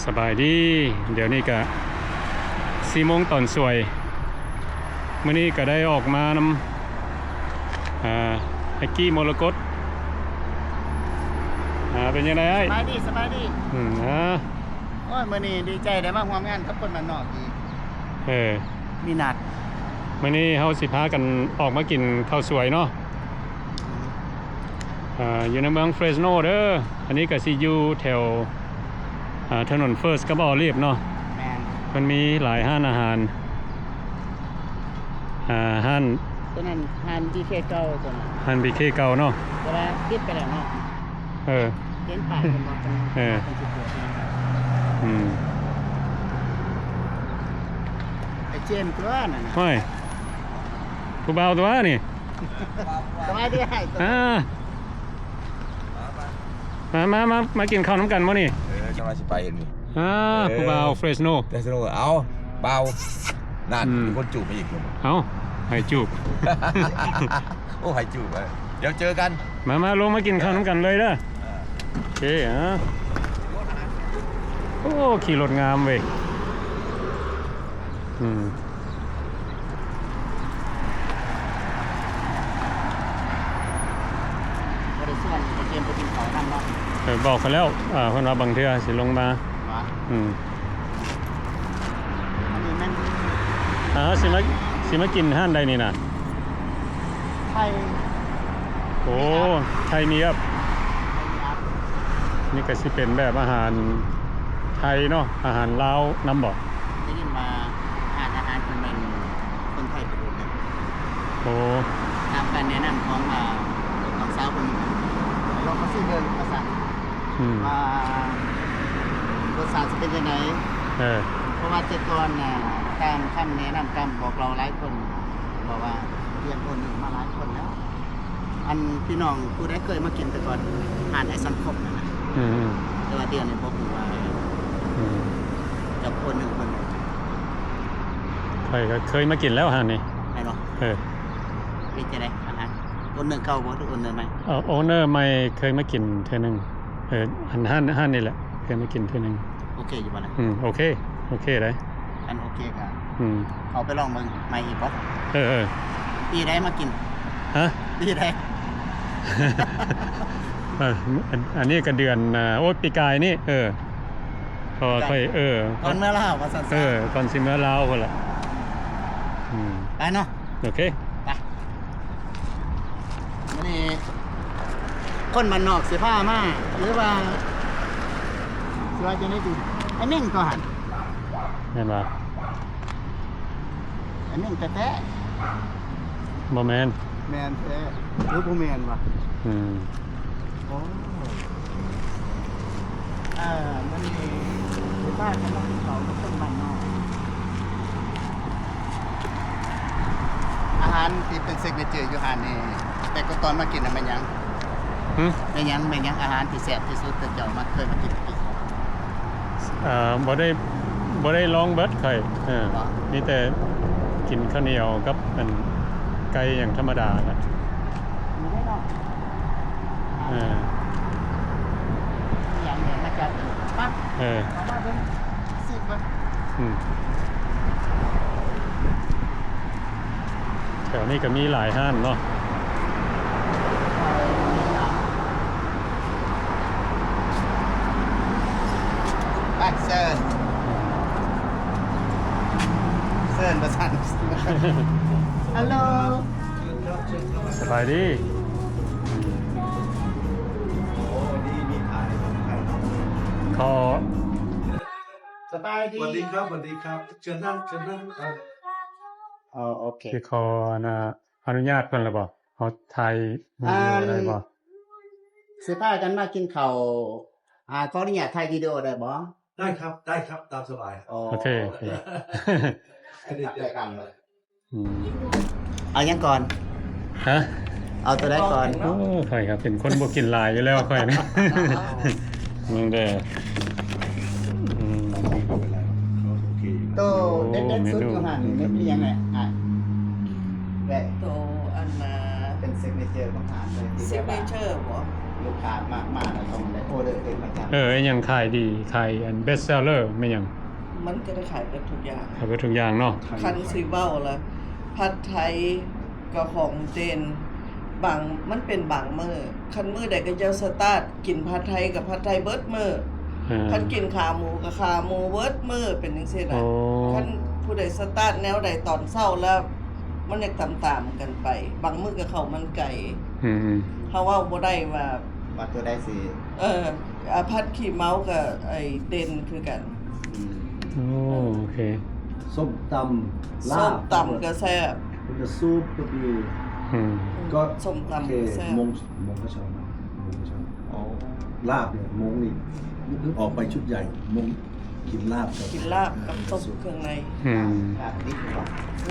ສະບາຍດີ ດຽວນີ້ກະສີ່ໂມງຕອນສວຍ ມື້ນີ້ກະໄດ້ອອກມານຳ ອາ ແອັກກີ້ ມໍລະກົດ ອາ ເປັນຈັ່ງໃດອ້າຍ? ສະບາຍດີ ສະບາຍດີ ອືມ ອາ ໂອ້ຍ ມື້ນີ້ດີໃຈໄດ້ມາຮ່ວມງານກັບຄົນບ້ານນອກອີກ ເອີ ມີນັດ ມື້ນີ້ເຮົາຊິພາກັນອອກມາກິນເຂົ້າສວຍເນາະ ອືມ ອາ ຢູ່ໃນເມືອງເຟຣສໂນເດີ ອັນນີ້ກະຊິຢູ່ແຖວ ອາ ຖະໜົນເຟີສກັບອໍລິບເນາະ ແມ່ນ ມັນມີຫຼາຍຮ້ານອາຫານ ອາ ຮ້ານ ຕົວນັ້ນຮ້ານບີເຄເກົ່າ ຕົວນັ້ນຮ້ານບີເຄເກົ່າເນາະ ແຕ່ວ່າປິດໄປແລ້ວເນາະ ເອີ ເຫັນປ້າຍເພິ່ນບອກເພິ່ນ ເອີ ເພິ່ນຊິເປີດ ອືມ ໄອ້ເຈມຕົວນັ້ນນະ ໂອ້ຍ ຜູ້ບ່າວຕົວນີ້ ສະບາຍດີອ້າຍ ອາ ມາ ມາ ມາ ມາກິນເຂົ້ານຳກັນບໍ່ນີ້ ເອີ ຈັ່ງວ່າຊິໄປນີ້ ອາ ເອີ ຜູ້ບ່າວເຟຣສໂນ ເຟຣສໂນ ເອົາ ບ່າວ ນັ້ນ ອືມ ມີຄົນຈູບມາອີກ ເອົ້າ ໃຫ້ຈູບ ໂອ້ ໃຫ້ຈູບ ດຽວເຈີກັນ ມາ ມາ ລົງມາກິນເຂົ້ານຳກັນເລີຍເດີ ເອີ ໂອເຄ ອາ ໂອ້ ຂີ່ລົດງາມເວີຍ ອືມ ບໍ່ໄດ້ຊວນໄອ້ເຈມໄປກິນເຂົ້ານຳເນາະ ເອີ ບອກເຂົາແລ້ວ ເອີ ເພິ່ນວ່າບາງເທື່ອຊິລົງມາ ຫວາ ອືມ ອັນນີ້ແມ່ນ ເອີ ຊິມາ ຊິມາກິນຮ້ານໃດນີ້ນະ? ໄທ ໂອ້ ໄທມີອັບ ໄທມີອັບ ນີ້ກະຊິເປັນແບບອາຫານໄທເນາະ ອາຫານລາວນຳບໍ? ໄດ້ຍິນວ່າຮ້ານອາຫານເພິ່ນແມ່ນຄົນໄທເປັນຄົນເຮັດ ໂອ້ ຕາມການແນະນຳຂອງ ອາ ນ້ອງສາວເພິ່ນ ລອງມາຊີມເບິ່ງວ່າຊັ້ນ ອືມ ວ່າລົດຊາດຊິເປັນຈັ່ງໃດ ເອີ ເພາະວ່າແຕ່ກ່ອນນະ ຕາມຄຳແນະນຳຄຳບອກເລົ່າຫຼາຍຄົນ ເພາະວ່າຮຽນໂອໜຶ່ງມາຫຼາຍຄົນແລ້ວ ອັນພີ່ນ້ອງຜູ້ໃດເຄີຍມາກິນແຕ່ກ່ອນ ຮ້ານໄອ້ສັງຄົມນັ້ນນະ ອືມ ແຕ່ວ່າດຽວນີ້ບໍ່ຮູ້ວ່າ ອືມ ຈະໂອໜຶ່ງເພິ່ນ ຂ້ອຍກະເຄີຍມາກິນແລ້ວຮ້ານນີ້ ແມ່ນບໍ່? ເອີ ເປັນຈັ່ງໃດອາຫານ? ໂອນເນີເກົ່າບໍ່ ຫຼືໂອນເນີໃໝ່? ເອີ ໂອນເນີໃໝ່ເຄີຍມາກິນເທື່ອໜຶ່ງ ເອີ ອັນຮ້ານ ຮ້ານນີ້ແຫຼະ ເຄີຍມາກິນເທື່ອໜຶ່ງ ໂອເຄຢູ່ບໍ່ລະ? ອືມ ໂອເຄ ໂອເຄເດ້ ຄັນໂອເຄກະ ອືມ ເຂົ້າໄປລອງເບິ່ງໃໝ່ອີກບໍ່? ເອີ ເອີ ປີໃດມາກິນ? ຮະ? ປີໃດ? ເອີ ອັນ ອັນນີ້ກະເດືອນ ໂອ ປີກາຍນີ້ ເອີ ເພາະວ່າຂ້ອຍ ເອີ ກ່ອນເມືອລາວວ່າຊັ້ນຊະ ເອີ ກ່ອນຊິເມືອລາວພຸ້ນລະ ອືມ ໄປເນາະ ໂອເຄ ໄປ ມື້ນີ້ຄົນບ້ານນອກຊິພາມາ ຫຼືວ່າຊິວ່າຈັ່ງໃດດີ ໄອ້ເມັ້ງຕົວຫັ້ນ ແມ່ນບໍ່? ໄອ້ເມັ້ງແທ້ໆ ບໍ່ແມ່ນ ແມ່ນແທ້ ຫຼືບໍ່ແມ່ນວະ? ອືມ ໂອ້ ເອີ ມື້ນີ້ຊິພາກັນມາກິນເຂົ້າກັບຄົນບ້ານນອກ ອາຫານທີ່ເປັນ signature ຢູ່ຮ້ານນີ້ ແຕ່ກ່ອນມາກິນນະແມ່ນຫຍັງ? ຫຶ? ແມ່ນຫຍັງ ແມ່ນຫຍັງອາຫານທີ່ແຊບທີ່ສຸດ ທີ່ເຈົ້າມາ ເຄີຍມາກິນ? ເອີ ບໍ່ໄດ້ ບໍ່ໄດ້ລອງເບິດຂ້ອຍ ເອີ ບໍ່ ມີແຕ່ກິນເຂົ້າໜຽວກັບອັນ ໄກ່ຫຍັງທຳມະດາລະ ມີໄດ້ເນາະ ເອີ ອີຫຍັງນີ້ມາຈາກນີ້ ປັບ ເອີ ເອົາມາເບິ່ງ ຊີມເບິ່ງ ອືມ ແຖວນີ້ກະມີຫຼາຍຮ້ານເນາະ ໄປເຊີນ ເຊີນວ່າຊັ້ນ ຮັລໂຫຼ ສະບາຍດີ ຂໍ ສະບາຍດີ ສະຫວັດດີຄັບ ສະຫວັດດີຄັບ ເຊີນນັ່ງ ເຊີນນັ່ງ ເອີ ໂອເຄ ຊິຂໍ ອັນ ອະນຸຍາດເພິ່ນລະບໍ່? ເຮົາຖ່າຍວິດີໂອໄດ້ບໍ່? ຊິພາກັນມາກິນເຂົ້າ ອາ ຂໍອະນຸຍາດຖ່າຍວິດີໂອໄດ້ບໍ່? ໄດ້ຄັບ ໄດ້ຄັບ ຕາມສະບາຍ ໂອເຄ ໂອເຄ ອືມ ເອົາຫຍັງກ່ອນ? ຮະ? ເອົາໂຕໃດກ່ອນ? ໂອ້ ຂ້ອຍກະເປັນຄົນບໍ່ກິນຫຼາຍຢູ່ແລ້ວຂ້ອຍນະ ເບິ່ງເດີ ອືມ ໂຕເດັດໆສຸດຢູ່ຫັ້ນ ເມນູຫຍັງແຫຼະ? ແລະ ໂຕອັນນາ ເປັນ signature ຂອງຮ້ານເລີຍ signature ບໍ່? ລູກຄ້າມາກມາແລ້ວຕ້ອງໄດ້ອໍເດີເປັນປະຈຳ. ເອີ ອີ່ຫຍັງຂາຍດີ ຂາຍອັນ best seller ແມ່ນຫຍັງ? ມັນກໍໄດ້ຂາຍເບິດທຸກຢ່າງ ຂາຍເບິດທຸກຢ່າງເນາະ. ຄັນຊິເວົ້າລະ ຜັດໄທກໍຂອງເດັ່ນ ບາງ ມັນເປັນບາງມື້ ຄັນມື້ໃດເຂົາເຈົ້າສະຕາດກິນຜັດໄທກໍຜັດໄທເບິດມື້ ເອີ ຄັນກິນຂາໝູກໍຂາໝູເບິດມື້ ເປັນຈັ່ງຊີ້ນະ. ໂອ້ ຄັນຜູ້ໃດສະຕາດແນວໃດຕອນເຊົ້າແລ້ວ ມັນຢາກຕາມໆກັນໄປ ບາງມື້ກໍເຂົ້າມັນໄກ່. ອືມ ເຮົາເວົ້າບໍ່ໄດ້ວ່າ ວ່າຕົວໃດຊິ ເອີ ອາ ຜັດຂີ້ເມົາກໍໄອ້ເດັ່ນຄືກັນ. ອືມ ໂອ້ ໂອເຄ ສົ້ມຕຳ ລາບ ສົ້ມຕຳກໍແຊບ ແລ້ວກໍຊຸບກໍມີ. ອືມ ກໍ ສົ້ມຕຳກໍແຊບ ໂອເຄ ມົງ ມົງກໍຊອບ ມົງກໍຊອບ. ອໍ ລາບນີ້ ມົງນີ້ ອອກໄປຊຸດໃຫຍ່ ມົງ ກິນລາບກັບ ກິນລາບກັບຕົ້ມເຄື່ອງໃນ. ອືມ ລາບດິບເນາະ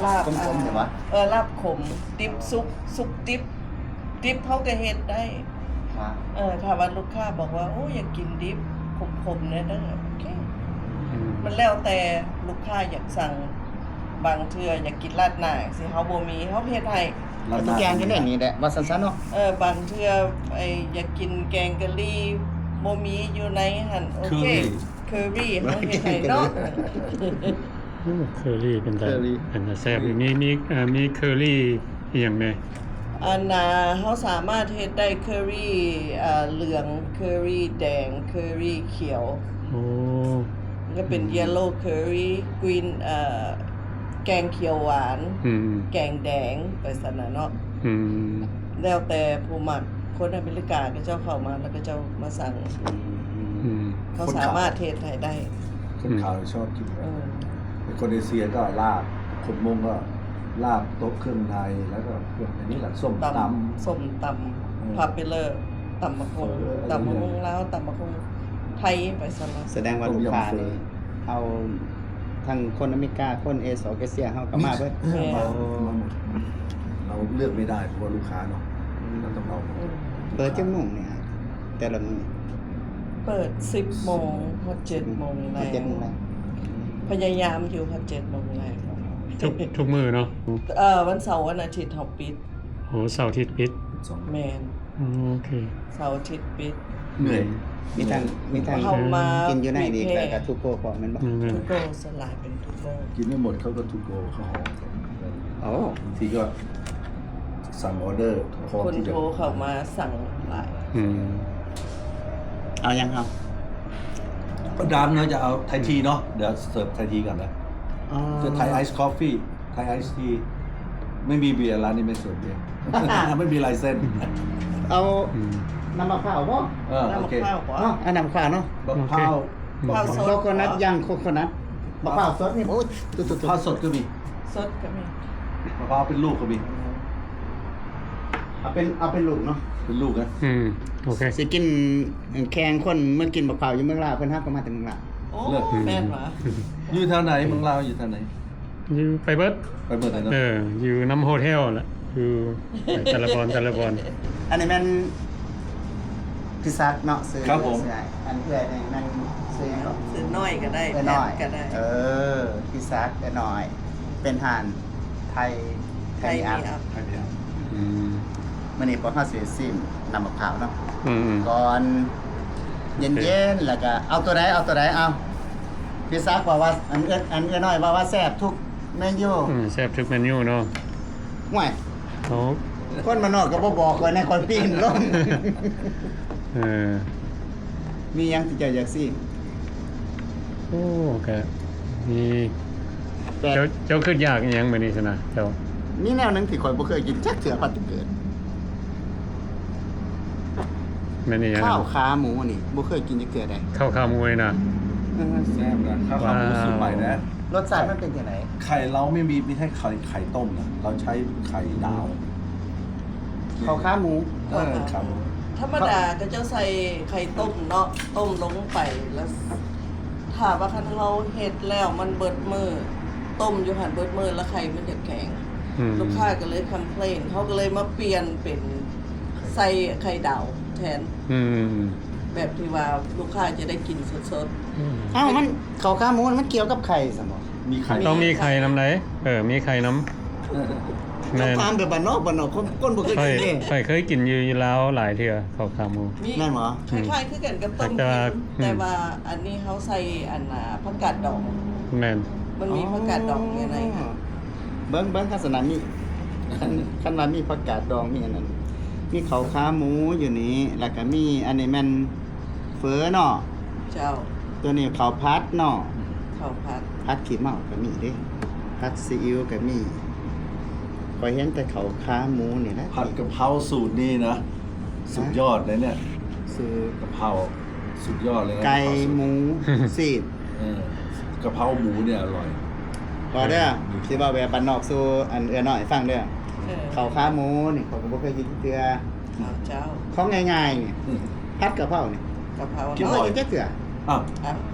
ລາບ ຂົມໆ ເຫັນບໍ່? ເອີ ລາບຂົມ ດິບສຸກ ສຸກດິບ ດິບເຮົາກໍເຮັດໄດ້. ເອີ ຖ້າວ່າລູກຄ້າບອກວ່າ ໂອ້ ຢາກກິນດິບ ຂົມໆ ແດ່ເດີ ໂອເຄ. ອືມ ມັນແລ້ວແຕ່ລູກຄ້າຢາກສັ່ງ ບາງເທື່ອຢາກກິນລາດໜ້າຊີ້ ເຮົາບໍ່ມີ ເຮົາເຮັດໃຫ້ ລາດໜ້າ ແກງກັນແດ່ນີ້ແຫຼະ ວ່າຊັ້ນໆເນາະ. ເອີ ບາງເທື່ອ ໄອ້ ຢາກກິນແກງກະຫຼີ່ ບໍ່ມີຢູ່ໃນຫັ້ນ ໂອເຄ ເຄີຣີ ເຄີຣີເຮົາເຮັດໃຫ້ເນາະ. ໂອ້ ເຄີຣີເປັນຕາ ເຄີຣີ ເປັນຕາແຊບ. ມີ ມີ ເອີ ມີເຄີຣີອີ່ຫຍັງແດ່? ອັນນ່າ ເຮົາສາມາດເຮັດໄດ້ເຄີຣີ ເອີ ເຫຼືອງ ເຄີຣີແດງ ເຄີຣີຂຽວ. ໂອ້ ກໍເປັນ yellow curry green ເອີ ແກງຂຽວຫວານ ອືມ ແກງແດງ ໄປຊັ້ນນະເນາະ. ອືມ ແລ້ວແຕ່ຜູ້ມັກ ຄົນອາເມລິກາເຂົາເຈົ້າເຂົ້າມາ ແລ້ວເຂົາເຈົ້າມາສັ່ງ. ອືມ ເຮົາສາມາດເຮັດໃຫ້ໄດ້. ຄົນຂາວຊອບກິນ ເອີ ແຕ່ຄົນເອເຊຍກໍລາບ ຄົນມົ້ງກໍລາບ ໂຕະເຄື່ອງໃນ ແລ້ວກໍພວກອັນນີ້ລະ ສົ້ມຕຳ ສົ້ມຕຳ ເອີ popular ຕຳບັກຫຸ່ງ ເອີ ຕຳບັກຫຸ່ງລາວ ຕຳບັກຫຸ່ງໄທ ໄປຊັ້ນລະ. ສະແດງວ່າລູກຄ້ານີ້ ເອົາທັງຄົນອາເມລິກາ ຄົນເອຊອກເອເຊຍ ເຮົາກໍມາເບິດ. ແມ່ນ ມາ ມາໝົດ ເຮົາເລືອກບໍ່ໄດ້ ເພາະວ່າລູກຄ້າເນາະ ເຮົາຕ້ອງເອົາໝົດ. ເປີດຈັກໂມງນີ້ ແຕ່ລະມື້? ເປີດສິບໂມງຮອດເຈັດໂມງແລງ. ຮອດເຈັດໂມງແລງ ພະຍາຍາມຢູ່ຮອດເຈັດໂມງແລງ. ທຸກ ທຸກມື້ເນາະ? ເອີ ວັນເສົາ ວັນອາທິດເຮົາປິດ. ໂອ້ ເສົາອາທິດປິດ. ແມ່ນ. ໂອເຄ ເສົາອາທິດປິດ. ເໝື່ອຍ ມີທັງ ມີທັງເຮົາມາກິນຢູ່ໃນນີ້ prepare ແລ້ວກໍ to go ພ້ອມແມ່ນບໍ່? ອືມ to go ສ່ວນຫຼາຍເປັນ to go ກິນໄດ້ໝົດ ເຂົາກໍ to go ເຂົາຫອມ. ໂອ້ ບາງທີກໍສັ່ງ order ພ້ອມທີ່ຈະ ຄົນໂທເຂົ້າມາສັ່ງຫຼາຍ. ອືມ ເອົາຫຍັງເຮົາ? ດາມເນາະ ຈະເອົາໄທທີເນາະ ດຽວເສີບໄທທີກ່ອນນະ. ອໍ ຈະໄທ ice coffee ໄທ ice tea ໄມ່ມີເບຍ ຮ້ານນີ້ໄມ່ເສີບເບຍ ໄມ່ມີລາຍເຊັນ. ເອົາ ອືມ ນ້ຳມະພ້າວບໍ່? ເອີ ນ້ຳມະພ້າວບໍ່? ເນາະ ເອົານ້ຳມະພ້າວເນາະ. ບັກພ້າວ ໂອເຄ ບັກພ້າວສົດ ໂຄໂຄນັດ ຍ່າງໂຄໂຄນັດ ບັກພ້າວສົດນີ້. ໂອ້ ມະພ້າວສົດກໍມີ ສົດກໍມີ. ມະພ້າວເປັນລູກກໍມີ. ເອົາເປັນ ເອົາເປັນລູກເນາະ ເປັນລູກນະ. ອືມ ໂອເຄ ຊິກິນແຂ່ງຄົນເມືອງ ກິນບັກພ້າວຢູ່ເມືອງລາວ ເພິ່ນຮັບເອົາມາແຕ່ເມືອງລາວ. ໂອ້ ເລີດ ແມ່ນຫວາ? ຢູ່ແຖວໃດ ເມືອງລາວຢູ່ແຖວໃດ? ຢູ່ໄປເບິດ ໄປເບິດເລີຍເນາະ. ເອີ ຢູ່ນຳໂຮເທວແຫຼະ ຢູ່ແຕ່ລະບ່ອນ ແຕ່ລະບ່ອນ. ອັນນີ້ແມ່ນພີ່ສັກເນາະ ຊື່ ຄັບຜົມ ຊື່ ອັນເອື້ອຍນີ້ແມ່ນຊື່ຫຍັງເກາະ? ຊື່ນ້ອຍກໍໄດ້ ເອື້ອຍນ້ອຍ ແພດກໍໄດ້. ເອີ ພີ່ສັກ ເອື້ອຍນ້ອຍ ເປັນຮ້ານໄທ ໄທເມກອັບ ໄທເມກອັບ. ອືມ ມື້ນີ້ພວກເຮົາຊິຊິມນ້ຳບັກພ້າວເນາະ. ອືມ ກ່ອນ ເຢັນໆ ແລ້ວກໍເອົາຕົວໃດ ເອົາຕົວໃດ ເອົາ. ພີ່ສັກວ່າ ວ່າ ອັນເອື້ອຍ ອັນເອື້ອຍນ້ອຍວ່າ ວ່າແຊບທຸກເມນູ. ອືມ ແຊບທຸກເມນູເນາະ. ຫ້ວຍ ໂອ້ ຄົນບ້ານນອກກໍບໍ່ບອກຂ້ອຍແດ່ ຂ້ອຍປີ້ນລົງ. ເອີ ມີຫຍັງທີ່ເຈົ້າຢາກຊິມ? ໂອ້ ກະມີ ແຕ່ ເຈົ້າ ເຈົ້າຄິດຢາກອີ່ຫຍັງມື້ນີ້ຊັ້ນນະ ເຈົ້າ? ມີແນວໜຶ່ງທີ່ຂ້ອຍບໍ່ເຄີຍກິນຈັກເທື່ອ ພັດແຕ່ເກີດ. ແມ່ນອີ່ຫຍັງ? ຂ້າວຂາໝູນີ້ ບໍ່ເຄີຍກິນຈັກເທື່ອໃດ. ຂ້າວຂາໝູນີ້ນະ? ເອີ ແຊບນະ ຂ້າວຂາໝູ ວ້າວ ສູດໃໝ່ນະ. ລົດຊາດມັນເປັນຈັ່ງໃດ? ໄຂ່ ເຮົາໄມ່ມີ ມີແຕ່ໄຂ່ ໄຂ່ຕົ້ມນະ ເຮົາໃຊ້ໄຂ່ດາວ. ອືມ ຂ້າວຂາໝູ. ເອີ ຂາໝູ ທຳມະດາເຂົາເຈົ້າໃສ່ໄຂ່ຕົ້ມເນາະ ຕົ້ມລົງໄປ ແລ້ວຖ້າວ່າຄັນເຮົາເຮັດແລ້ວມັນເບິດມື້ ຕົ້ມຢູ່ຫັ້ນເບິດມື້ ແລ້ວໄຂ່ມັນຈະແຂງ. ອືມ ລູກຄ້າກໍເລີຍຄອມເພລນ ເຮົາກໍເລີຍມາປ່ຽນເປັນໃສ່ໄຂ່ດາວແທນ. ອືມ ແບບທີ່ວ່າລູກຄ້າຈະໄດ້ກິນສົດໆ. ອືມ ເອົ້າ ມັນ ຂ້າວຂາໝູມັນກ່ຽວກັບໄຂ່ຊັ້ນບໍ່? ມີໄຂ່ ຕ້ອງມີໄຂ່ນຳໃດ. ເອີ ມີໄຂ່ນຳ. ແມ່ນ ຄຳຖາມແບບບ້ານນອກ ບ້ານນອກ ຄົນ ຄົນບໍ່ເຄີຍກິນເດ້. ຂ້ອຍ ຂ້ອຍເຄີຍກິນຢູ່ ຢູ່ລາວຫຼາຍເທື່ອ ເຂົ້າຂາໝູ. ມີ ແມ່ນບໍ່? ອືມ ຄ້າຍໆຄືກັນກັບຕົ້ມເຂັ້ມ ແຕ່ວ່າອັນນີ້ເຮົາໃສ່ອັນ ອ່າ ຜັກກາດດອງ. ແມ່ນ ມັນມີ ອໍ ຜັກກາດດອງຢູ່ໃນຫັ້ນ. ເບິ່ງ ເບິ່ງ ຄັນຊັ້ນນະມີ ຄັນ ຄັນວ່າມີຜັກກາດດອງ ມີອັນນັ້ນ ມີເຂົ້າຂາໝູຢູ່ນີ້ ແລ້ວກະມີ ອັນນີ້ແມ່ນເຝີເນາະ. ເຈົ້າ ໂຕນີ້ເຂົ້າຜັດເນາະ. ເຂົ້າຜັດ ຜັດຂີ້ເມົາກະມີເດ້ ຜັດຊີອິ້ວກະມີ. ຂ້ອຍເຫັນແຕ່ເຂົ້າຂາໝູນີ້ແຫຼະ. ຜັດກະເພົາສູດນີ້ນະ ສຸດຍອດເລີຍເນຍ. ສູດກະເພົາສຸດຍອດເລີຍນະ. ໄກ່ ໝູ ຊີ້ນ ເອີ ກະເພົາໝູນີ້ອະລ່ອຍ. ບໍ່ເດີ ຊິເວົ້າແບບບ້ານນອກສູ່ອັນເອື້ອຍນ້ອຍຟັງເດີ. ເອີ ເຂົ້າຂາໝູນີ້ ຂ້ອຍກະບໍ່ເຄີຍກິນຈັກເທື່ອ. ເຈົ້າ ຂອງງ່າຍໆນີ້ ຜັດກະເພົານີ້ ກະເພົາ ກິນບໍ່ເຄີຍກິນຈັກເທື່ອ. ອ້າວ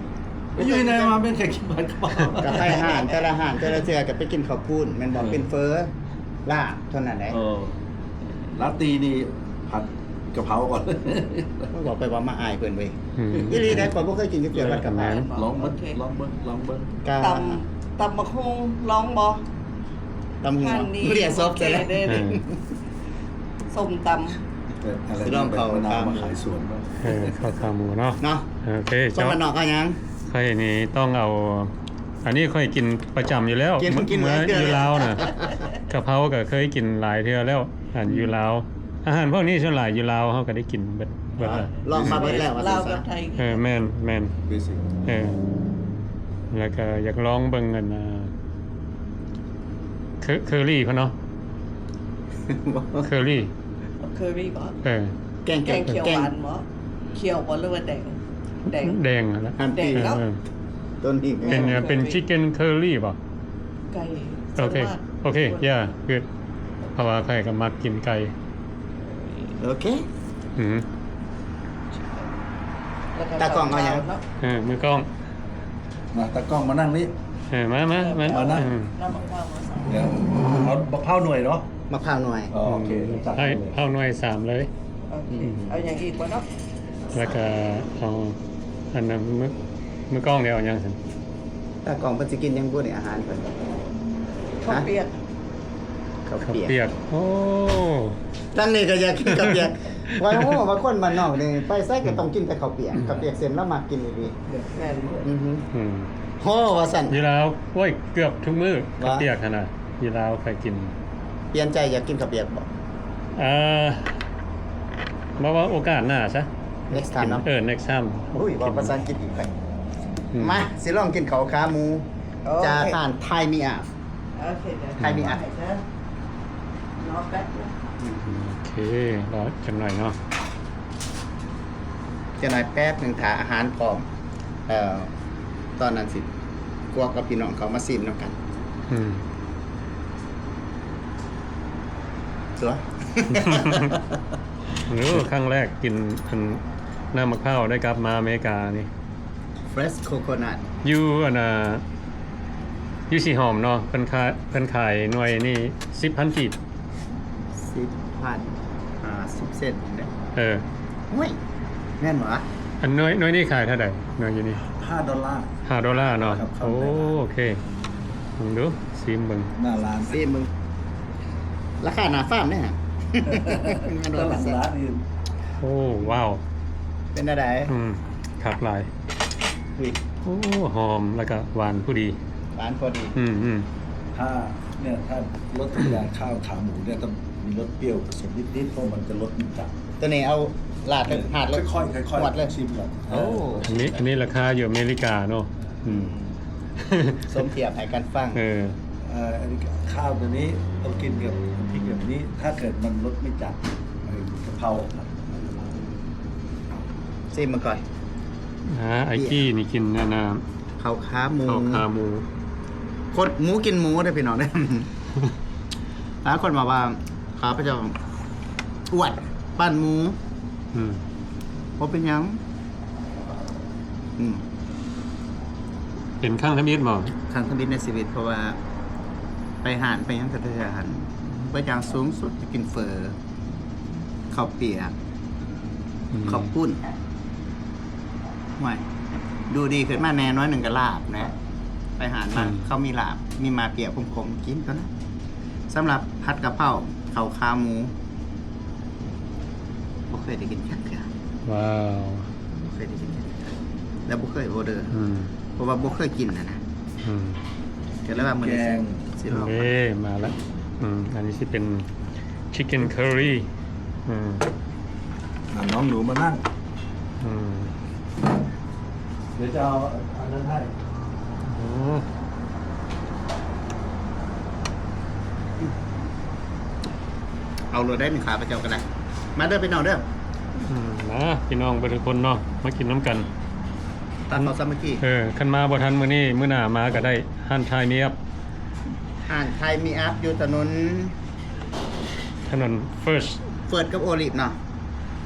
ໄປຢູ່ໃນມາແມ່ນໃຜກິນຜັດກະເພົາ? ກະໄປຮ້ານແຕ່ລະຮ້ານແຕ່ລະເທື່ອກະໄປກິນເຂົ້າປຸ້ນແມ່ນບໍ່? ເອີ ເປັນເຝີ ລາບເທົ່ານັ້ນແຫຼະ. ເອີ ລາຕີນີ້ຜັດກະເພົາກ່ອນ. ເວົ້າໄປເວົ້າມາອາຍເພິ່ນເວີຍ. ອືມ ອີ່ຫຼີເດ້ ຂ້ອຍບໍ່ເຄີຍກິນຈັກເທື່ອ ແມ່ນ ຜັດກະເພົາ. ລອງເບິ່ງ ໂອເຄ ລອງເບິ່ງ ລອງເບິ່ງ. ກະ ຕຳ ຕຳບັກຫຸ່ງລອງບໍ່? ຕຳຫຸ່ງ ເລຍຊອບໃສ່ແລ້ວ. ເອີ ສົ້ມຕຳ ຊິລອງເຂົ້າຂາໝູ. ເອີ ເຂົ້າຂາໝູເນາະ ເນາະ. ໂອເຄ ຄົນບ້ານນອກເອົາຫຍັງ? ຂ້ອຍນີ້ຕ້ອງເອົາ ອັນນີ້ຂ້ອຍກິນປະຈຳຢູ່ແລ້ວ ກິນ ເມື່ອ ເມື່ອຢູ່ລາວນະ. ກະເພົາກະເຄີຍກິນຫຼາຍເທື່ອແລ້ວ ອັນຢູ່ລາວ. ອາຫານພວກນີ້ສ່ວນຫຼາຍຢູ່ລາວເຮົາກະໄດ້ກິນເບິດ ເບິດລະ. ລອງມາເບິດແລ້ວວ່າຊັ້ນຊະ. ເອີ ແມ່ນ ແມ່ນ ເອີ ແລ້ວກະຢາກລອງເບິ່ງອັນ ເຄີ ເຄີຣີພຸ້ນເນາະ. ເຄີຣີ ເຄີຣີບໍ່? ເອີ ແກງ ແກງຂຽວຫວານບໍ່? ຂຽວບໍ່ ຫຼືວ່າແດງ? ແດງ ແດງຫັ້ນລະ ແດງເນາະ. ເອີ ໂຕນີ້ເປັນ ເປັນຊິກເກັນເຄີຣີບໍ່? ໄກ່ ໂອເຄ ໂອເຄ ຢ່າ ຄື ເພາະວ່າຂ້ອຍກະມັກກິນໄກ່. ໂອເຄ ອືມ ຕາກ້ອງເອົາຫຍັງ? ເອີ ມືກ້ອງ ມາ ຕາກ້ອງມານັ່ງນີ້. ເອີ ມາ ມາ ມາ ມານັ່ງ ເອີ ເອົາບັກພ້າວໜ່ວຍເນາະ. ບັກພ້າວໜ່ວຍ ອໍ ໂອເຄ ໃຫ້ພ້າວໜ່ວຍສາມເລີຍ. ໂອເຄ ເອົາຫຍັງອີກບໍ່ເນາະ? ແລ້ວກະເອົາອັນນັ້ນ ມື ມືກ້ອງນີ້ເອົາຫຍັງຊັ້ນ? ຕາກ້ອງເພິ່ນຊິກິນຫຍັງບຸນີ້ ອາຫານເພິ່ນ? ເຂົ້າປຽກ ເຂົ້າປຽກ ເຂົ້າປຽກ. ໂອ້ ທາງນີ້ກະຢາກກິນເຂົ້າປຽກ. ວ່າ ໂອ້ ວ່າຄົນບ້ານນອກນີ້ໄປໃສກະຕ້ອງກິນແຕ່ເຂົ້າປຽກ. ເຂົ້າປຽກເສັ້ນລາວມັກກິນອີ່ຫຼີ. ແມ່ນ ອືຮຶ ອືມ ໂອ້ ວ່າຊັ້ນ ຢູ່ລາວ ໂອ້ຍ ເກືອບທຸກມື້ ເຂົ້າປຽກຫັ້ນນະ. ຢູ່ລາວຂ້ອຍກິນ ປ່ຽນໃຈຢາກກິນເຂົ້າປຽກບໍ່? ເອີ ບໍ່ວ່າໂອກາດໜ້າຊະ next time ເນາະ. ເອີ next time. ອຸ້ຍ ເວົ້າພາສາອັງກິດອີກໄປ. ອືມ ມາ ຊິລອງກິນເຂົ້າຂາໝູ ໂອເຄ ຈາກຮ້ານ Thai Me Up. ໂອເຄ ໄດ້ Thai Me Up. ລໍແປັບໜຶ່ງ. ໂອເຄ ລໍຈັກໜ້ອຍເນາະ. ຈັກໜ້ອຍແປັບໜຶ່ງ ຖ້າອາຫານພ້ອມ ເອີ ຕອນນັ້ນຊິກວກກັບພີ່ນ້ອງເຂົ້າມາຊີມນຳກັນ. ອືມ ຕົວະ ໂອ້ ຄັ້ງແລກກິນອັນ ນ້ຳໝາກພ້າວ ໄດ້ກັບມາອາເມລິການີ້. Fresh coconut ຢູ່ອັນນ່າ ຢູ່ສີຫອມເນາະ ເພິ່ນຂາຍ ເພິ່ນຂາຍໜ່ວຍນີ້ສິບພັນກີບ. ສິບພັນ ຫ້າສິບເຊັນເດ້. ເອີ ໂອ້ຍ ແມ່ນຫວາ? ອັນໜ່ວຍ ໜ່ວຍນີ້ຂາຍເທົ່າໃດ? ໜ່ວຍຢູ່ນີ້ ຫ້າໂດລາ ຫ້າໂດລາເນາະ. ໂອ້ ໂອເຄ ເບິ່ງດູ ຊີມເບິ່ງ ໜ້າຮ້ານ ຊີມເບິ່ງ ລາຄາໜ້າຟາມເດ້ຫັ້ນ. ຕະຫຼາດຮ້ານອື່ນ. ໂອ້ ວ້າວ ເປັນແນວໃດ? ອືມ ຄັກຫຼາຍ. ອຸ້ຍ ໂອ້ ຫອມ ແລ້ວກະຫວານພໍດີ ຫວານພໍດີ. ອືມໆ ຖ້າ ເນຍ ຖ້າລົດຢາຂ້າວຂາໝູເນຍ ຕ້ອງມີລົດປ່ຽວປະສົມນິດໆ ເພາະມັນຈະລົດມັນຈັດ. ໂຕນີ້ເອົາລາດເລີຍ ຫາດເລີຍ ຄ່ອຍໆ ຫວດເລີຍ ຊີມກ່ອນ. ໂອ້ ເອີ ອັນນີ້ ອັນນີ້ລາຄາຢູ່ອາເມລິກາເນາະ. ອືມ ສົມທຽບໃຫ້ກັນຟັງ. ເອີ ເອີ ອັນນີ້ ຂ້າວໂຕນີ້ຕ້ອງກິນກັບນ້ຳພລິກແບບນີ້ ຖ້າເກີດມັນລົດໄມ່ຈັດ ເອີ ກະເພົາ ຊີມເບິ່ງກ່ອນ. ອ່າ ໄອ້ກີ້ນີ້ກິນອັນນ່າ ເຂົ້າຂາໝູ ເຂົ້າຂາໝູ ຄົນໝູກິນໝູເດີພີ່ນ້ອງເດີ. ຫຼາຍຄົນບອກວ່າ ຂ້າພະເຈົ້າອວດປັ້ນໝູ. ອືມ ບໍ່ເປັນຫຍັງ. ອືມ ເປັນຄັ້ງທຳອິດບໍ່? ຄັ້ງທຳອິດໃນຊີວິດ ເພາະວ່າໄປຮ້ານໄປຫຍັງກະເທື່ອຫັ້ນ ເບິດຢ່າງສູງສຸດຈະກິນເຝີ ເຂົ້າປຽກ ອືມ ເຂົ້າປຸ້ນ. ໂອ້ຍ ດູດີຂຶ້ນມາແນ່ໜ້ອຍໜຶ່ງກະລາບແຫຼະ ໄປຮ້ານມາ ອືມ ເຂົາມີລາບ ມີໝາກເປຍຂົມໆ ກິນໂຕນັ້ນ. ສຳລັບຜັດກະເພົາ ເຂົ້າຂາໝູ ບໍ່ເຄີຍໄດ້ກິນຈັກເທື່ອ. ວ້າວ ບໍ່ເຄີຍໄດ້ກິນຈັກເທື່ອ ແລະ ບໍ່ເຄີຍອໍເດີ ອືມ ເພາະວ່າບໍ່ເຄີຍກິນນະນະ ອືມ ກໍເລີຍວ່າມື້ນີ້ຊິລອງ. ເອີ ມາລະ ອືມ ອັນນີ້ຊິເປັນ chicken curry ອືມ ອ່າ ນ້ອງໜູມານັ່ງ ອືມ ດຽວຈະເອົາອັນນັ້ນໃຫ້ ອືມ ເອົາໂລດໄດ້ ນີ້ຂ້າພະເຈົ້າກໍໄດ້. ມາເດີພີ່ນ້ອງເດີ ອືມ ມາພີ່ນ້ອງເບິດທຸກຄົນເນາະ ມາກິນນຳກັນ ຕັກເຂົ້າສາມັກຄີ. ເອີ ຄັນມາບໍ່ທັນມື້ນີ້ ມື້ໜ້າມາກໍໄດ້ ຮ້ານ Thai Me Up ຮ້ານ Thai Me Up ຢູ່ຖະໜົນ ຖະໜົນ First First ກັບ Olive ເນາະ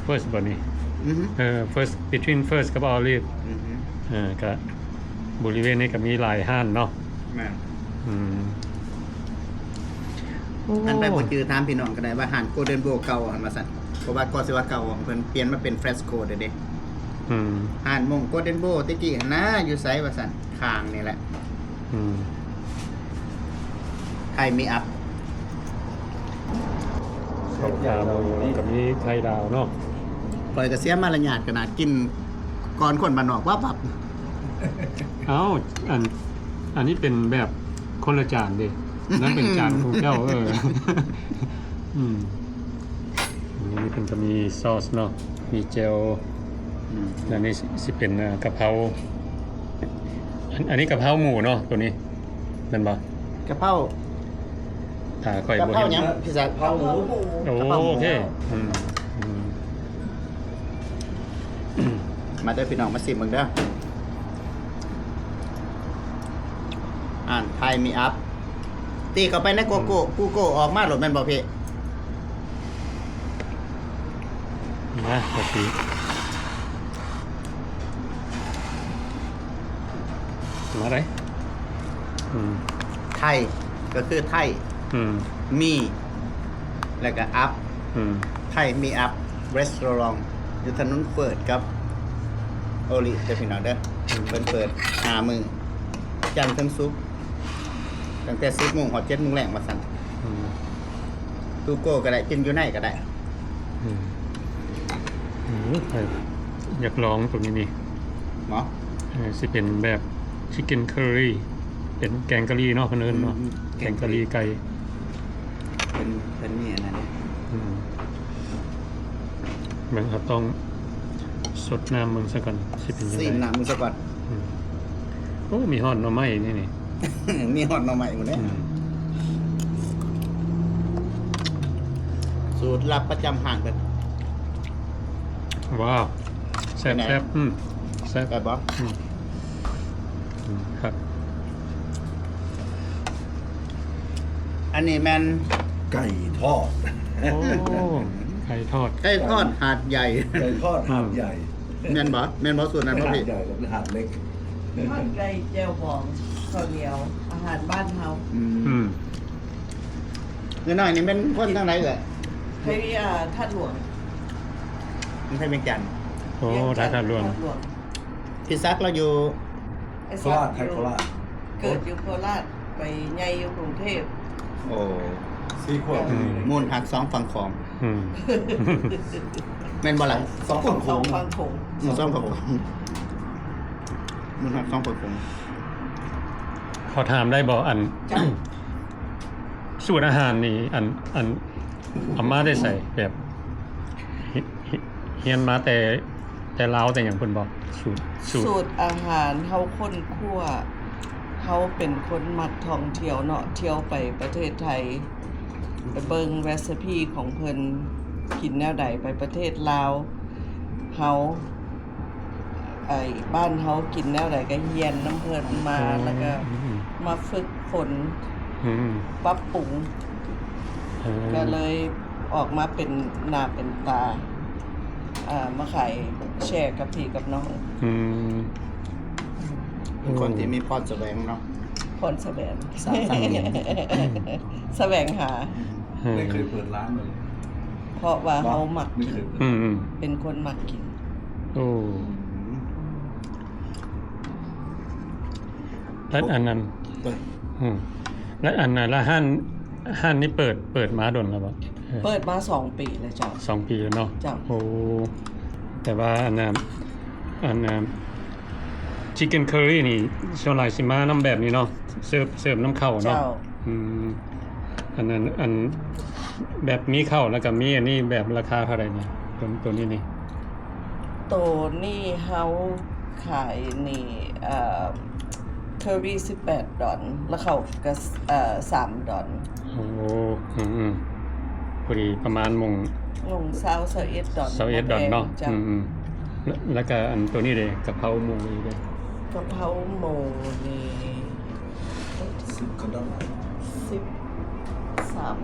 First ບໍ່ນີ້? ອືຮຶ ເອີ First between First ກັບ Olive ອືຮຶ ເອີ ກະບໍລິເວນນີ້ກະມີຫຼາຍຮ້ານເນາະ. ແມ່ນ ອືມ ໂອ້ ຄັນໃຜບໍ່ຈື່ ຖາມພີ່ນ້ອງກໍໄດ້ວ່າຮ້ານ Golden Bowl ເກົ່າຫັ້ນວ່າຊັ້ນ ເພາະວ່າກໍຊິວ່າເກົ່າ ເພິ່ນປ່ຽນມາເປັນ Fresco ເດ້ ອືມ ຮ້ານມົ້ງ Golden Bowl ແຕ່ກີ້ຫັ້ນນາ ຢູ່ໃສວ່າຊັ້ນ ຂ້າງນີ້ແຫຼະ ອືມ Thai Me Up ເຂົ້າຂາໝູ ແລ້ວກໍມີໄຂ່ດາວເນາະ. ຂ້ອຍກໍເສຍມາລະຍາດຂະໜາດ ກິນກ່ອນຄົນບ້ານນອກວັບໆ. ເອົ້າ ອັນ ອັນນີ້ເປັນແບບຄົນລະຈານເດ້ ນັ້ນເປັນຈານຂອງເຈົ້າ. ເອີ ອືມ ອັນນີ້ເພິ່ນກໍມີຊອສເນາະ ມີແຈ່ວ ອືມ ແລ້ວນີ້ຊິເປັນ ເອີ ກະເພົາ ອັນ ອັນນີ້ກະເພົາໝູເນາະ ໂຕນີ້ແມ່ນບໍ່? ກະເພົາ ຖ້າຂ້ອຍບໍ່ເຫັນ ກະເພົາຫຍັງ? ພິຊາ ກະເພົາໝູ ໂອ້ ກະເພົາໝູ ໂອເຄ ອືມ ອືມ ມາເດີພີ່ນ້ອງ ມາຊິມເບິ່ງເດີ ອ່ານ Thai Me Up ຕີເຂົ້າໄປໃນ Google Google ອອກມາໂລດແມ່ນບໍ່ພີ່? ມາ ກະຕິ ມາໄດ້ ອືມ Thai ກໍຄືໄທ ອືມ Me ແລ້ວກໍ Up ອືມ Thai Me Up Restaurant ຢູ່ຖະໜົນ First ກັບ Olive ເດີພີ່ນ້ອງເດີ ອືມ ເພິ່ນເປີດຫ້າມື້ ຈັນເຖິງສຸກ ຕັ້ງແຕ່ສິບໂມງຮອດເຈັດໂມງແລງວ່າຊັ້ນ ອືມ To go ກໍໄດ້ ກິນຢູ່ໃນກໍໄດ້ ອືມ ອືມ ຂ້ອຍຢາກລອງຕົວນີ້ນີ້ ເນາະ ເອີ ຊິເປັນແບບ chicken curry ເປັນແກງກະຫຼີ່ເນາະ ເພິ່ນເອີ້ນເນາະ ອືມ ແກງກະຫຼີ່ໄກ່ ເພິ່ນ ເພິ່ນມີອັນນັ້ນເດ້ ອືມ ເບິ່ງ ເຮົາຕ້ອງ ສົດນ້ຳເບິ່ງຊະກ່ອນ ຊິເປັນຈັ່ງໃດ ຊີມນ້ຳເບິ່ງຊະກ່ອນ ອືມ ໂອ້ ມີຮອດໜໍ່ໄມ້ນີ້ນີ້ ມີຮອດໜໍ່ໄມ້ພຸ້ນເດ້ ອືມ ສູດລັບປະຈຳຮ້ານເພິ່ນ ວ້າວ ແຊບ ເປັນໄງ ແຊບ ອືມ ແຊບ ແຊບບໍ່? ອືມ ອືມ ຄັກ ອັນນີ້ແມ່ນໄກ່ທອດ ໂອ້ ໄກ່ທອດ ໄກ່ທອດຫາດໃຫຍ່ ໄກ່ທອດຫາດໃຫຍ່ ອືມ ແມ່ນບໍ່? ແມ່ນບໍ່? ສູດນັ້ນບໍ່ພີ່? ຫາດໃຫຍ່ກັບຫາດເລັກ ທອດໄກ່ແຈ່ວບອງ ເຂົ້າໜຽວ ອາຫານບ້ານເຮົາ ອືມ ອືມ ນ້ອຍໆນີ້ແມ່ນຄົນທາງໃດເອື້ອຍ? ໄທ ອ່າ ທາດຫຼວງ ໄທວຽງຈັນ ໂອ້ ໄທທາດຫຼວງ ທາດຫຼວງ ພີ່ສັກລາວຢູ່ ໂຄລາດ ໄທໂຄລາດ ເກີດຢູ່ໂຄລາດ ໄປໃຫຍ່ຢູ່ກຸງເທບ ໂອ້ ສີ່ຂວບ ອືມ ມູນຮັກສອງຝັ່ງຂອງ ອືມ ແມ່ນບໍ່ລະ? ສອງຝັ່ງໂຂງ ສອງຝັ່ງໂຂງ ອືມ ສອງຝັ່ງໂຂງ ມູນຮັກສອງຝັ່ງໂຂງ ຂໍຖາມໄດ້ບໍ່? ອັນ ສູດອາຫານນີ້ ອັນ ອັນ ເອົາມາແຕ່ໃສ? ແບບ ຮ- ຮ- ຮຽນມາແຕ່ ແຕ່ລາວແຕ່ຫຍັງເພິ່ນບອກ ສູດ ສູດ ສູດອາຫານເຮົາຄົ້ນຄວ້າ ເຮົາເປັນຄົນມັກທ່ອງທ່ຽວເນາະ ທ່ຽວໄປປະເທດໄທ ໄປເບິ່ງ recipe ຂອງເພິ່ນ ກິນແນວໃດ ໄປປະເທດລາວ ເຮົາ ໄອ້ ບ້ານເຮົາກິນແນວໃດກໍຮຽນນຳເພິ່ນມາ ອືມ ແລ້ວກໍ ອືມ ມາຝຶກຝົນ ອືມ ປັບປຸງ ເອີ ກໍເລີຍອອກມາເປັນໜ້າເປັນຕາ ເອີ ມາຂາຍແຊກັບພີ່ກັບນ້ອງ ອືມ ເປັນຄົນທີ່ມີພອນສະແຫວງເນາະ ພອນສະແຫວງ ສ້າງສັນ ສະແຫວງຫາ ອືມ ໄມ່ເຄີຍເປີດຮ້ານເລີຍ ເພາະວ່າເຮົາມັກກິນ ອືມ ເປັນຄົນມັກກິນ ໂອ້ ແລ້ວອັນນັ້ນ ອືມ ແລ້ວອັນນັ້ນ ແລ້ວຮ້ານ ຮ້ານນີ້ເປີດ ເປີດມາດົນແລ້ວບໍ່? ເປີດມາສອງປີແລ້ວເຈົ້າ. ສອງປີແລ້ວເນາະ. ເຈົ້າ. ໂອ້ ແຕ່ວ່າອັນນ່າ ອັນນ່າ Chicken Curry ນີ້ ສ່ວນຫຼາຍຊິມານຳແບບນີ້ເນາະ ເສີບ ເສີບນຳເຂົ້າເນາະ. ເຈົ້າ. ອືມ ອັນນັ້ນ ອັນແບບມີເຂົ້າ ແລ້ວກໍມີອັນນີ້ ແບບລາຄາເທົ່າໃດນີ້? ຕົວ ຕົວນີ້ນີ້ ໂຕນີ້ເຮົາຂາຍນີ້ ເອີ curry ສິບແປດດອນ ແລ້ວເຂົ້າກໍ ເອີ ສາມດອນ. ໂອ້ ອືມໆ ພໍດີປະມານມົ້ງ ມົ້ງຊາວ ຊາວເອັດດອນ ຊາວເອັດດອນເນາະ. ເຈົ້າ. ອືມໆ ແລ້ວ ແລ້ວກໍອັນໂຕນີ້ເດ້ ກະເພົາໝູນີ້ເດ້? ກະເພົາໝູນີ້ ສິບສາມ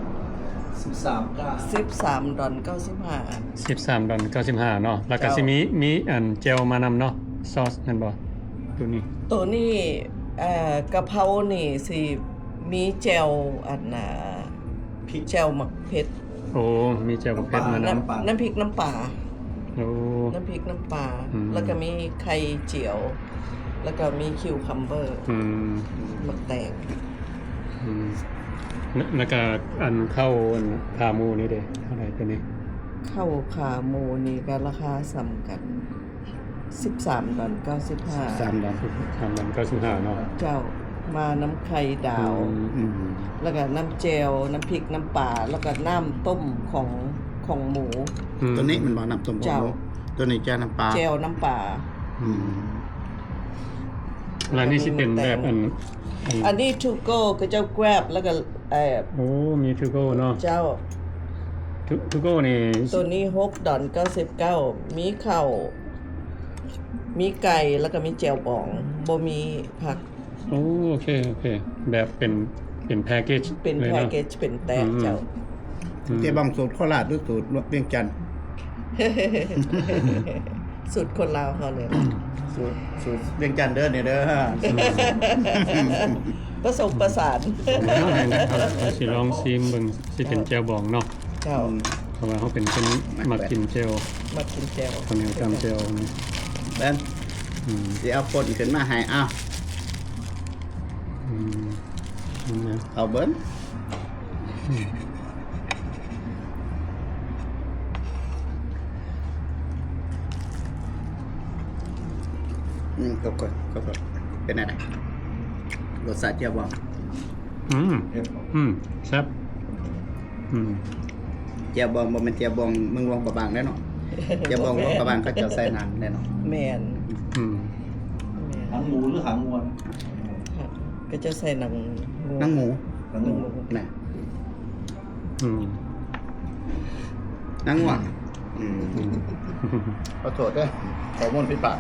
ສິບສາມດອນເກົ້າສິບຫ້າ. ສິບສາມດອນເກົ້າສິບຫ້າເນາະ. ແລ້ວກໍ ເຈົ້າ ຊິມີ ມີອັນແຈ່ວມານຳເນາະ ຊອສແມ່ນບໍ່? ໂຕນີ້ ໂຕນີ້ ເອີ ກະເພົານີ້ຊິມີແຈ່ວອັນນ່າ ພິກ ແຈ່ວໝາກເຜັດ. ໂອ້ ມີແຈ່ວໝາກເຜັດມານຳ ນ້ຳ ນ້ຳພິກນ້ຳປາ. ໂອ້ ນ້ຳພິກນ້ຳປາ. ອືມ ແລ້ວກໍມີໄຂ່ຈຽວ ແລ້ວກໍມີຄິວຄຳເບີ. ອືມ ໝາກແຕງ. ອືມ ແລ້ວ ແລ້ວກໍອັນເຂົ້າ ອັນຂາໝູນີ້ເດ້ ເທົ່າໃດໂຕນີ້? ເຂົ້າຂາໝູນີ້ກໍລາຄາສ່ຳກັນ ສິບສາມດອນເກົ້າສິບຫ້າ. ສິບສາມດອນ ສາມດອນເກົ້າສິບຫ້າເນາະ. ເຈົ້າ. ມານຳໄຂ່ດາວ. ອືມ ອືມ ແລ້ວກໍນ້ຳແຈ່ວ ນ້ຳພິກນ້ຳປາ ແລ້ວກໍນ້ຳຕົ້ມຂອງ ຂອງໝູ. ອືມ ໂຕນີ້ແມ່ນບໍ່ ນ້ຳຕົ້ມຂອງໝູ? ເຈົ້າ. ໂຕນີ້ແຈ່ວນ້ຳປາ ແຈ່ວນ້ຳປາ. ອືມ ແລ້ວນີ້ຊິເປັນແບບອັນ ອັນ ອັນນີ້ to go ເຂົາເຈົ້າ Grab ແລ້ວກໍ ເອີ ໂອ້ ມີ to go ເນາະ. ເຈົ້າ. to go ນີ້ ໂຕນີ້ຫົກດອນເກົ້າສິບເກົ້າ ມີເຂົ້າ ມີໄກ່ ແລ້ວກໍມີແຈ່ວບອງ ບໍ່ມີຜັກ. ໂອ້ ໂອເຄ ໂອເຄ ແບບເປັນ ເປັນ package ເປັນ package ເປັນແຕກ. ເຈົ້າ. ອືມ ແຈ່ວບອງສູດໂຄລາດ ຫຼື ສູດວຽງຈັນ? ສູດຄົນລາວເຮົານີ້ແຫຼະ. ສູດ ສູດວຽງຈັນເດີນີ້ເດີ. ອືມ ປະສົມປະສານ. ເຮົາ ເຮົາຊິລອງຊີມເບິ່ງ ຊິເປັນແຈ່ວບອງເນາະ. ເຈົ້າ. ອືມ ເພາະວ່າເຮົາເປັນຄົນມັກກິນແຈ່ວ ມັກກິນແຈ່ວ ເຂົ້າໜຽວຈ້ຳແຈ່ວນີ້. ເບິ່ງ. ອືມ ຊິເອົາປົນຂຶ້ນມາໃຫ້. ອ້າວ. ອືມ ເອົາເບິ່ງ. ອືມ ອືມ ກໍ ກໍ ກໍ ເປັນແນວໃດ ລົດຊາດແຈ່ວບອງ? ອືມ ເຮັດບໍ່? ອືມ ແຊບ. ອືມ ແຈ່ວບອງ ບໍ່ແມ່ນແຈ່ວບອງເມືອງຫຼວງພະບາງເດ້ເນາະ. ແຈ່ວບອງຫຼວງພະບາງເຂົາເຈົ້າໃສ່ໜັງເດ້ເນາະ. ແມ່ນ. ອືມ ແມ່ນ. ໜັງໝູ ຫຼື ຫາງງົວ? ເຂົາເຈົ້າໃສ່ໜັງງົວ. ໜັງໝູ ໜັງໝູ ນະ. ອືມ ໜັງງົວ. ອືມ ອືມ ຂໍໂທດເດີ ຂໍ້ມູນຜິດພາດ.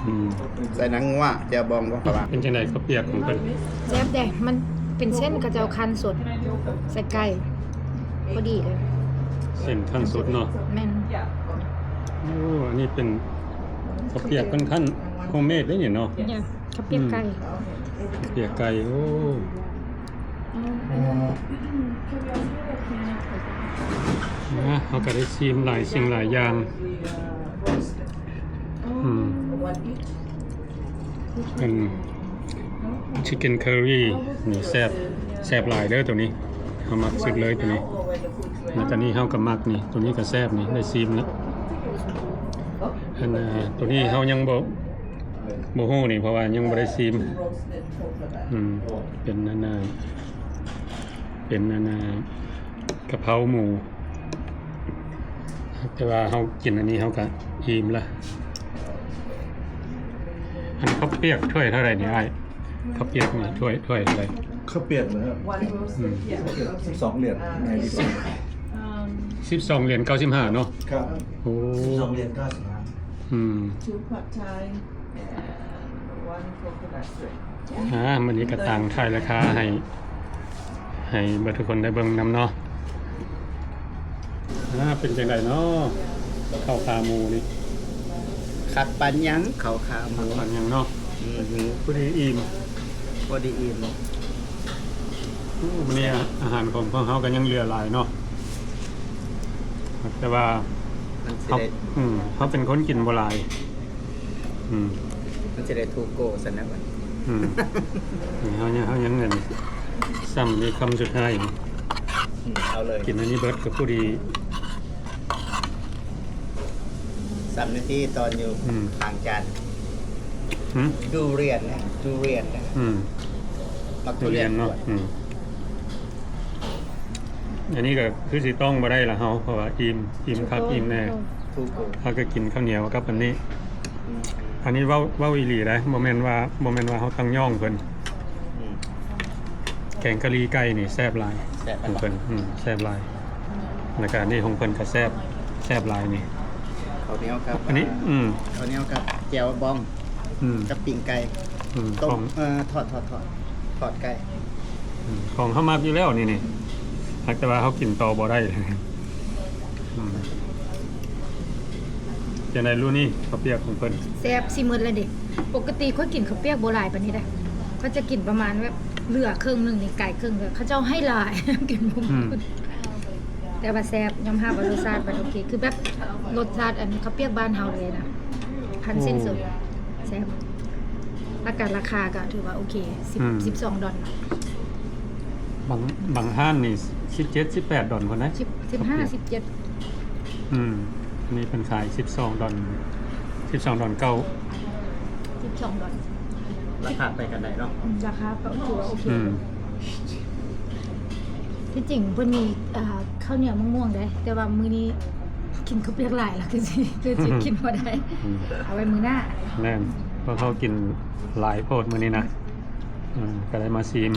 ອືມ ໃສ່ໜັງງົວ ແຈ່ວບອງບໍ່ປະມານ. ເປັນຈັ່ງໃດເຂົ້າປຽກຂອງເພິ່ນ? ແຊບເດ້ ມັນເປັນເສັ້ນເຂົາເຈົ້າຄັ້ນສົດ ໃສ່ໄກ່ ພໍດີເລີຍ. ເສັ້ນຄັ້ນສົດເນາະ. ແມ່ນ. ໂອ້ ອັນນີ້ເປັນເຂົ້າປຽກເພິ່ນຄັ້ນ ໂຮມເມດເດ້ນີ້ເນາະ. ເຂົ້າປຽກໄກ່. ອືມ ເຂົ້າປຽກໄກ່. ໂອ້ ນະ ເຮົາກໍໄດ້ຊີມຫຼາຍສິ່ງຫຼາຍຢ່າງ. ອືມ ອັນ chicken curry ນີ້ແຊບ ແຊບຫຼາຍເດີໂຕນີ້ ເຮົາມັກສຸດເລີຍໂຕນີ້. ແລ້ວກໍນີ້ເຮົາກໍມັກນີ້ ໂຕນີ້ກໍແຊບນີ້ ໄດ້ຊີມແລ້ວ. ອັນ ໂຕນີ້ເຮົາຍັງບໍ່ ບໍ່ຮູ້ນີ້ ເພາະວ່າຍັງບໍ່ໄດ້ຊີມ. ອືມ ເປັນອັນນ່າ ເປັນອັນນ່າ ກະເພົາໝູ ແຕ່ວ່າເຮົາກິນອັນນີ້ເຮົາກະອີ່ມລະ. ອັນເຂົ້າປຽກຖ້ວຍເທົ່າໃດນີ້ອ້າຍ? ເຂົ້າປຽກນີ້ຖ້ວຍ ຖ້ວຍເທົ່າໃດ? ເຂົ້າປຽກເນາະ. ອືມ ສິບສອງຫຼຽນ ສິບສອງຫຼຽນເກົ້າສິບຫ້າເນາະ. ຄັບ. ໂອ້ ສິບສອງຫຼຽນເກົ້າສິບຫ້າ. ອືມ Two pad thai and one coconut drink. ອ່າ ມື້ນີ້ກໍຕັ້ງຖ່າຍລາຄາໃຫ້ ໃຫ້ເບິດທຸກຄົນໄດ້ເບິ່ງນຳເນາະ. ອ່າ ເປັນຈັ່ງໃດເນາະ ເຂົ້າຂາໝູນີ້? ຄັກປານຫຍັງ ເຂົ້າຂາໝູ. ຄັກປານຫຍັງເນາະ. ອືມ ພໍດີອີ່ມ ພໍດີອີ່ມ. ໂອ້ ມື້ນີ້ອາຫານຂອງພວກເຮົາກໍຍັງເຫຼືອຫຼາຍເນາະ ແຕ່ວ່າ ມັນຊິໄດ້ ເຮົາ ອືມ ເຮົາເປັນຄົນກິນບໍ່ຫຼາຍ. ອືມ ມັນຊິໄດ້ to go ຊັ້ນນະບັດນີ້. ອືມ ເຮົາຍັງ ເຮົາຍັງອັນ ຊ້ຳນີ້ຄຳສຸດທ້າຍນີ້ ອືມ ເອົາເລີຍ ກິນອັນນີ້ເບິດກໍພໍດີ. ຊ້ຳນີ້ທີ່ຕອນຢູ່ ອືມ ຂ້າງຈານ ຫື? ດູຣຽນນະ ດູຣຽນນະ ອືມ ໝາກດູຣຽນເນາະ ອືມ ອັນນີ້ກໍຄືຊິຕ້ອງບໍ່ໄດ້ລະເຮົາ ເພາະວ່າອີ່ມ ອີ່ມຄັກອີ່ມແນ່ ເຮົາກໍກິນເຂົ້າໜຽວກັບອັນນີ້ ອືມ ອັນນີ້ເວົ້າ ເວົ້າອີ່ຫຼີໄດ໋ ບໍ່ແມ່ນວ່າ ບໍ່ແມ່ນວ່າເຮົາຕັ້ງຍ້ອງເພິ່ນ ອືມ ແກງກະຫຼີ່ໄກ່ນີ້ແຊບຫຼາຍ ແຊບ ຂອງເພິ່ນ ອືມ ແຊບຫຼາຍ ແລ້ວກະອັນນີ້ຂອງເພິ່ນກະແຊບ ແຊບຫຼາຍນີ້ ເຂົ້າໜຽວກັບ ອັນນີ້ ອືມ ເຂົ້າໜຽວກັບແຈ່ວບອງ ອືມ ກັບປີ້ງໄກ່ ອືມ ຕົ້ມ ຂອງ ເອີ ທອດ ທອດ ທອດ ທອດໄກ່ ອືມ ຂອງເຮົາມັກຢູ່ແລ້ວນີ້ ນີ້ ຫາກແຕ່ວ່າເຮົາກິນຕໍ່ບໍ່ໄດ້ ອືມ ຈັ່ງໃດລູກນີ້ ເຂົ້າປຽກຂອງເພິ່ນ ແຊບຊິໝົດແລ້ວເດ້. ປົກກະຕິຂ້ອຍກິນເຂົ້າປຽກບໍ່ຫຼາຍປານນີ້ເດ້ ຂ້ອຍຈະກິນປະມານແບບເຫຼືອເຄິ່ງໜຶ່ງນີ້ ກາຍເຄິ່ງເລີຍ ເຂົາເຈົ້າໃຫ້ຫຼາຍ ກິນບໍ່ໝົດ ອືມ ແຕ່ວ່າແຊບ ຍອມຮັບວ່າລົດຊາດມັນໂອເຄ ຄືແບບລົດຊາດອັນເຂົ້າປຽກບ້ານເຮົາເລີຍນະ ຄັນສິ້ນສຸດ ໂອ້ ແຊບ ແລ້ວກະລາຄາກະຖືວ່າໂອເຄ ສິບ ອືມ ສິບສອງດອນ ບາງ ບາງຮ້ານນີ້ສິບເຈັດ ສິບແປດດອນພຸ້ນນະ ສິບ ສິບຫ້າ ສິບເຈັດ ອືມ ອັນນີ້ເພິ່ນຂາຍສິບສອງດອນ ສິບສອງດອນເກົ່າ ສິບສອງດອນ ລາຄາໄປກັນໄດ້ເນາະ ອືມ ລາຄາກໍຖືວ່າໂອເຄ ອືມ ທີ່ຈິງເພິ່ນມີ ເອີ ເຂົ້າໜຽວມະມ່ວງເດ້ ແຕ່ວ່າມື້ນີ້ກິນເຂົ້າປຽກຫຼາຍລະ ຄືຊິ ຄືຊິກິນບໍ່ໄດ້ ອືມ ເອົາໄວ້ມື້ໜ້າ ແມ່ນ ເພາະເຮົາກິນຫຼາຍໂພດມື້ນີ້ນະ ອືມ ກໍໄດ້ມາຊີມ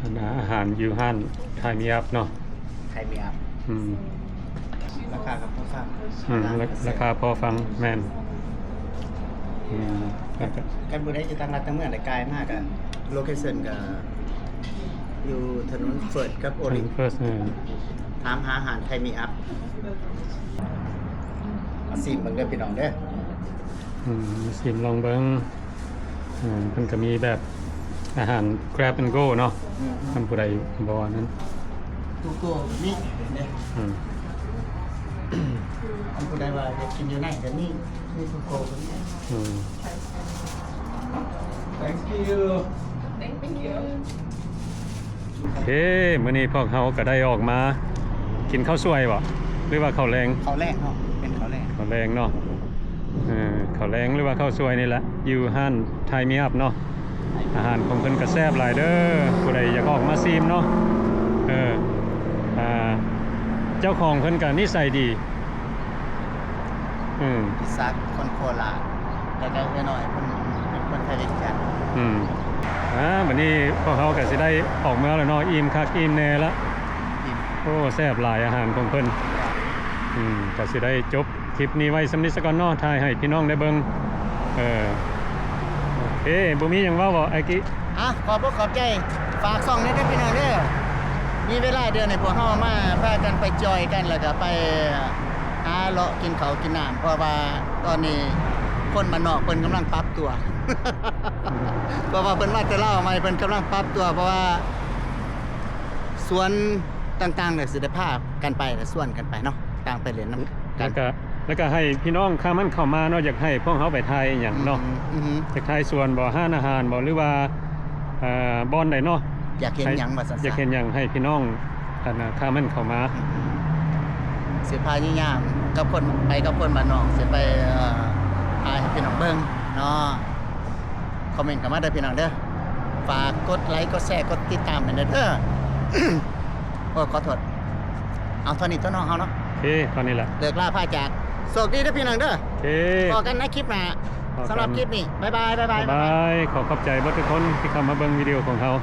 ອັນ ອາຫານຢູ່ຮ້ານ Thai Me Up ເນາະ Thai Me Up ອືມ ລາຄາກໍພໍຟັງ ອືມ ລາ ລາຄາພໍຟັງ ແມ່ນ ອືມ ແລ້ວກໍ ຄັນຜູ້ໃດຢູ່ຕ່າງລັດຕ່າງເມືອງ ໄດ້ກາຍມາກໍ ໂລເຄຊັນກໍຢູ່ຖະໜົນ First ກັບ Olive First ເອີ ຖາມຫາຮ້ານ Thai Me Up ມາຊີມເບິ່ງເດີພີ່ນ້ອງເດີ ອືມ ມາຊີມລອງເບິ່ງ ອືມ ເພິ່ນກໍມີແບບອາຫານ Grab and Go ເນາະ ອືມ ຄັນຜູ້ໃດບໍ່ອັນນັ້ນ To Go ກໍມີເດ້ ອືມ ຄັນຜູ້ໃດວ່າຢາກກິນຢູ່ໃນກໍມີ ມີ To Go ກໍມີ ອືມ Thank you. Thank you. ໂອເຄ ມື້ນີ້ພວກເຮົາກໍໄດ້ອອກມາກິນເຂົ້າສວຍບໍ ຫຼືວ່າເຂົ້າແລງ? ເຂົ້າແລງເນາະ ເປັນເຂົ້າແລງ ເຂົ້າແລງເນາະ ເອີ ເຂົ້າແລງ ຫຼືວ່າເຂົ້າສວຍນີ້ແຫຼະ ຢູ່ຮ້ານ Thai Me Up ເນາະ ອາຫານຂອງເພິ່ນກໍແຊບຫຼາຍເດີ ຜູ້ໃດຢາກອອກມາຊີມເນາະ ເອີ ອ່າ ເຈົ້າຂອງເພິ່ນກໍນິໄສດີ ອືມ ພິສັກ ຄົນໂຄລາດ ແລ້ວກໍເອື້ອຍນ້ອຍເພິ່ນເປັນຄົນໄທວຽງຈັນ ອືມ ອ່າ ບັດນີ້ພວກເຮົາກໍຊິໄດ້ອອກເມືອແລ້ວເນາະ ອີ່ມຄັກອີ່ມແນ່ລະ ອີ່ມ ໂອ້ ແຊບຫຼາຍອາຫານຂອງເພິ່ນ ອືມ ກໍຊິໄດ້ຈົບຄລິບນີ້ໄວ້ສ່ຳນີ້ສາກ່ອນເນາະ ຖ່າຍໃຫ້ພີ່ນ້ອງໄດ້ເບິ່ງ ເອີ ໂອເຄ ບໍ່ມີຫຍັງເວົ້າບໍອ້າຍກິ? ອ່ະ ຂອບອົກຂອບໃຈ ຝາກຊ່ອງແດ່ເດີພີ່ນ້ອງເດີ ມີເວລາດຽວນີ້ພວກເຮົາມາພາກັນໄປຈອຍກັນ ແລ້ວກໍໄປຫາເລາະກິນເຂົ້າກິນນ້ຳ ເພາະວ່າຕອນນີ້ຄົນບ້ານນອກເພິ່ນກຳລັງປັບຕົວ ເພາະວ່າເພິ່ນມາແຕ່ລາວໃໝ່ ເພິ່ນກຳລັງປັບຕົວ ເພາະວ່າສວນຕ່າງໆ ກໍຊິໄດ້ພາກັນໄປ ແລະ ຊວນກັນໄປເນາະ ຕ່າງໄປຫຼິ້ນນຳກັນ ແລ້ວກໍ ແລ້ວກໍໃຫ້ພີ່ນ້ອງຂ້າງມັນເຂົ້າມາເນາະ ຢາກໃຫ້ພວກເຮົາໄປຖ່າຍອີ່ຫຍັງເນາະ ອືມ ອືມ ຢາກຖ່າຍສວນບໍ ຮ້ານອາຫານບໍ ຫຼືວ່າ ເອີ ບ່ອນໃດເນາະ ຢາກເຫັນຫຍັງວ່າຊັ້ນ ຢາກເຫັນຫຍັງໃຫ້ພີ່ນ້ອງ ອັນ ຄອມເມັນເຂົ້າມາ ອືມ ຊິພະຍາຍາມກັບຄົນ ໄປກັບຄົນບ້ານນອກ ຊິໄປ ເອີ ຖ່າຍໃຫ້ພີ່ນ້ອງເບິ່ງເນາະ ຄອມເມັນເຂົ້າມາເດີພີ່ນ້ອງເດີ ຝາກກົດໄລ ກົດແຊ ກົດຕິດຕາມໃຫ້ແດ່ເດີ ໂອ້ ຂໍໂທດ ເອົາເທົ່ານີ້ຕົວະນ້ອງເຮົາເນາະ ໂອເຄ ເທົ່ານີ້ແຫຼະ ເລີກລາພາຈາກ ໂຊກດີເດີພີ່ນ້ອງເດີ ໂອເຄ ພໍ້ກັນໃນຄລິບໜ້າ ພໍ້ກັນ ສຳລັບຄລິບນີ້ ບາຍບາຍ ບາຍບາຍ ບາຍບາຍ ຂໍຂອບໃຈເບິດທຸກຄົນທີ່ເຂົ້າມາເບິ່ງວິດີໂອຂອງເຮົາ